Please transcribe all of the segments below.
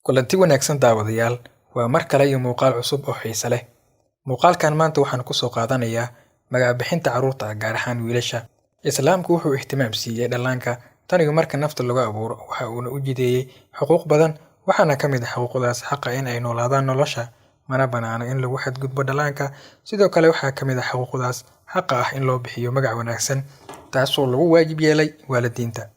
Kulanti wanaagsan daawadayaal, waa mar kale iyo muuqaal cusub oo xiiso leh. Muuqaalkan maanta waxaan kusoo qaadanayaa magac bixinta carruurta, gaar ahaan wiilasha. Islaamku wuxuu ihtimaam siiyey dhallaanka tan iyo marka nafta lagu abuuro, waxa uuna u jideeyey xuquuq badan, waxaana ka mid ah xuquuqdaas xaqa in ay noolaadaan nolosha, mana banaano in lagu xadgudbo dhallaanka. Sidoo kale waxaa ka mid ah xuquuqdaas xaqa ah in loo bixiyo magac wanaagsan, taasoo lagu waajib yeelay waalidiinta.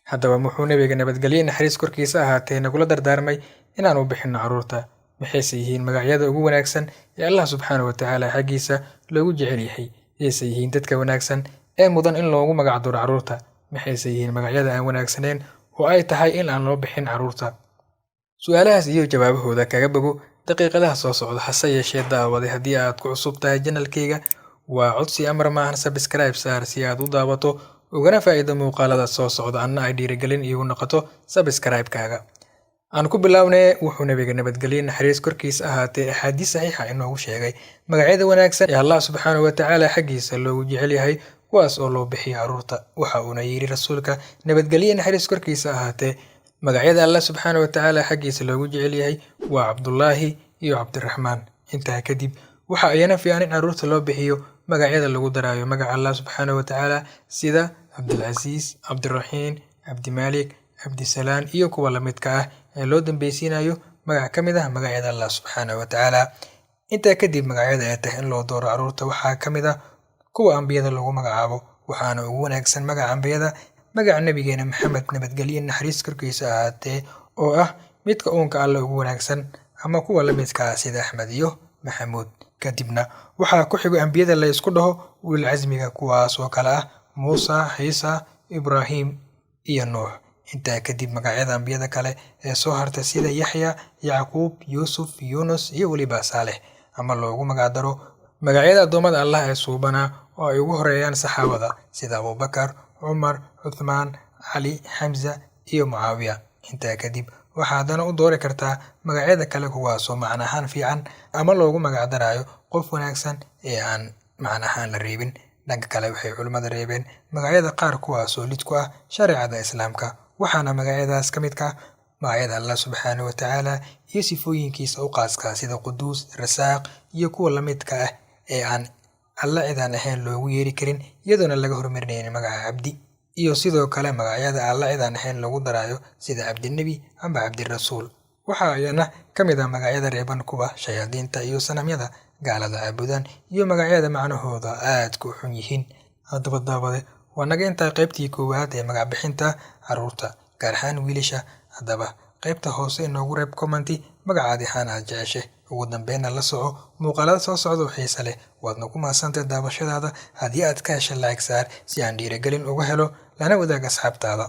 Haddaba, muxuu Nabiga, nabadgelyo naxariis korkiisa ahaatee, nagula dardaarmay inaan u bixinno carruurta? Maxayse yihiin magacyada ugu wanaagsan ee Allah subxaanahu wa tacaala xaggiisa loogu jecel yahay? Yayse yihiin dadka wanaagsan ee mudan in loogu magac daro carruurta? Maxayse yihiin magacyada aan wanaagsanayn oo ay tahay in aan loo bixin carruurta? Su'aalahaas iyo jawaabahooda kaga bogo daqiiqadaha soo socda. Hase yeeshee daawade, haddii aad ku cusub tahay channelkayga, waa codsi, amar maahan, subscribe saar si aad u daawato ugana faa'iido muuqaalada soo socda, anna ay dhiirigelin iigu noqoto subscribe-kaaga. Aan ku bilownee, wuxuu Nabiga, nabadgelyo naxariis korkiisa ahaatee, axaadiis saxiixa inoogu sheegay magacyada wanaagsan ee Allah subxaanahu wa tacaala xaggiisa loogu jecel yahay, kuwaas oo loo bixiyo carruurta. Waxa uuna yidhi rasuulka, nabadgelyo naxariis korkiisa ahaatee: "Magacyada Allah subxaanahu wa tacaala xaggiisa loogu jecel yahay waa Cabdullaahi iyo Cabdiraxmaan." Intaa kadib waxa iyana fiican in carruurta loo bixiyo magacyada lagu daraayo magaca Allah subxaanahu wa tacaala, sida Cabdilcasiis, Cabdiraxiin, Cabdimaalik, Cabdisalaan iyo kuwa la midka ah ee loo dambeysiinayo magac ka mid ah magacyada Allah subxaanahu wa tacaala. Intaa kadib, magacyada ay tahay in loo dooro carruurta waxaa ka mid ah kuwa ambiyada lagu magacaabo, waxaana ugu wanaagsan magaca ambiyada magaca nabigeena Maxamed, nabadgelyo naxariis korkiisa ahaatee, oo ah midka uunka Alle ugu wanaagsan, ama kuwa la midka ah sida Axmed iyo Maxamuud. Kadibna waxaa ku xigo ambiyada la isku dhaho ulul casmiga, kuwaas oo kale ah Muusa, Ciisa, Ibraahim iyo Nuux. Intaa kadib magacyada ambiyada kale ee soo harta sida Yaxya, Yacquub, Yuusuf, Yuunus iyo weliba Saalex, ama loogu magac daro magacyada addoommada Allah ee suubanaa oo ay ugu horeeyaan saxaabada sida Abuubakar, Cumar, Cuthmaan, Cali, Xamza iyo Mucaawiya. Intaa kadib waxaa haddana u doori kartaa magacyada kale, kuwaasoo macno ahaan fiican ama loogu magac darayo qof wanaagsan ee aan macno ahaan la reebin. Dhanka kale, waxay culimmada reebeen magacyada qaar kuwaasoo lid ku ah shareecada Islaamka, waxaana magacyadaas ka mid ah magacyada Allah subxaanahu wa tacaala iyo sifooyinkiisa u qaaska, sida Quduus, Rasaaq iyo kuwa la midka ah ee aan Alle cid aan ahayn loogu yeeri karin iyadoona laga hormarinaynin magaca Cabdi, iyo sidoo kale magacyada Alle cid aan ahayn lagu darayo sida Cabdinebi ama Cabdirasuul. Waxaa iyana ka mid ah magacyada reeban kuwa shayaadiinta iyo sanamyada gaalada caabudaan iyo magacyada macnahooda aadka u xun yihiin. Haddaba daawade, waa naga intaa qaybtii koowaad ee magac bixinta carruurta, gaar ahaan wiilasha. Haddaba qaybta hoose inoogu reeb comment magacaadi ahaan aad jeceshe. Ugu dambeynna la soco muuqaalada soo socda oo xiise leh. Waadna ku mahadsantahay daawashadaada. Haddii aad ka heshay, like saar si aan dhiirigelin uga helo, lana wadaag asxaabtaada.